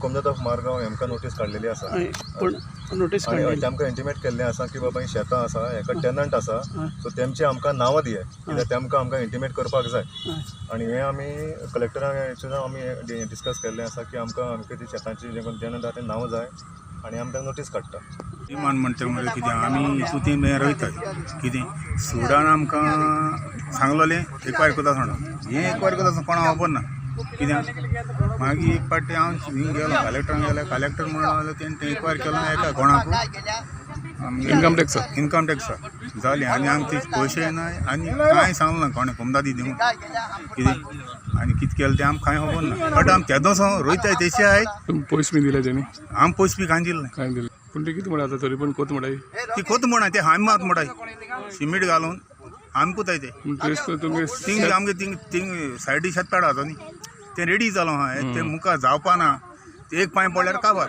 कोमदाद of Margao हेमकां notice काडलेली आसा. हय, पूण नोटीस आनी काडली. तेमकां इंटिमेट केल्लें आसा की बाबा ही शेतां आसा, हेका टेनंट आसा, सो तेमची आमकां नांवां दियाय, कित्याक तेमकां आमकां इंटिमेट करपाक जाय. आनी हें आमी कलेक्टरा सुद्दां आमी डिस्कस केल्लें आसा की आमकां आमकां ती शेतांची जे कोण टेनंट आसा ते नांवां जाय आनी आमी तांकां नोटीस काडटा. डिमांड म्हणटा म्हणजे कितें, आमी हितून ती रोयतात कितें सुडान आमकां सांगलोलें एकवायर करता म्हणून, हें एकवायर करता कोणा खबर ना कित्याक. मागीर एक पाटी हांव हिंग गेलो कलेक्टरान गेलो, कलेक्टर म्हणून लागलो तेणें तें एकवायर केलो एका कोणाकू इन्कम टॅक्सा. इन्कम टॅक्सा जालें. आनी आमकां ते पयशे ना आनी कांय सांगलें ना कोणें कोमदादी दिवंक कितें आनी कितें केलें तें आमकां कांय खबर ना. बट आमी तेदोस रोयताय तेशे आहाय. तुमी पयस बी दिले तेणी? आम पयस बी कांय दिले ना. कांय दिले पूण ते कितें म्हणटा आतां तरी पण कोत म्हणटाय? ती कोत म्हणा ते हांवें मात म्हणटाय सिमीट घालून आमी कोताय ते. पूण ट्रेस कर तुमी. थिंग आमगे थिंग थिंग सायडी शेत पेडा आसा न्ही, तें रेडी जालो आहा, तें मुखार जावपा ना, एक पांय पडल्यार काबार.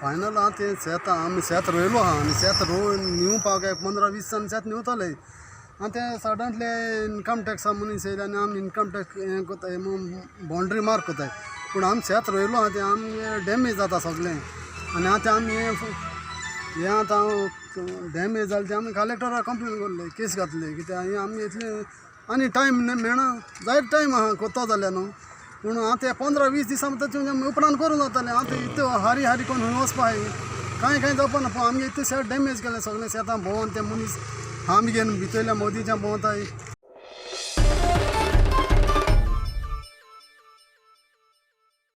फायनल आहा तें शेत, आमी शेत रोयलो आहा आनी शेत रोवन निवपाक एक 15-20 जाण शेत निवताले. आनी ते सडनली इन्कम टॅक्सा मनीस येयले आनी आमी इन्कम टॅक्स हें कोताय बाउंड्री मार्क कोताय, पूण आमी शेत रोयलो आहा तें आमगे डॅमेज जाता सगळें. आनी आतां आमी हें आतां डॅमेज जालें तें आमी कलेक्टराक कंप्लेन कोरले, केस घातले, कित्याक हें आमी इतलें आनी टायम मेळना, जायते टायम आहा कोत्ता जाल्यार न्हू, पूण आतां 15-20 दिसां भितर तुमच्या उपरांत करूं जातालें. आतां इतू हारी हारी कोन्न खंय वचपा जाय, कांय कांय जावपा ना. पूण आमगे इतलें शेत डॅमेज केलें सगळें, शेतां भोंवन ते मनीस आमगे भितरल्या मोदीच्या भोंवताय.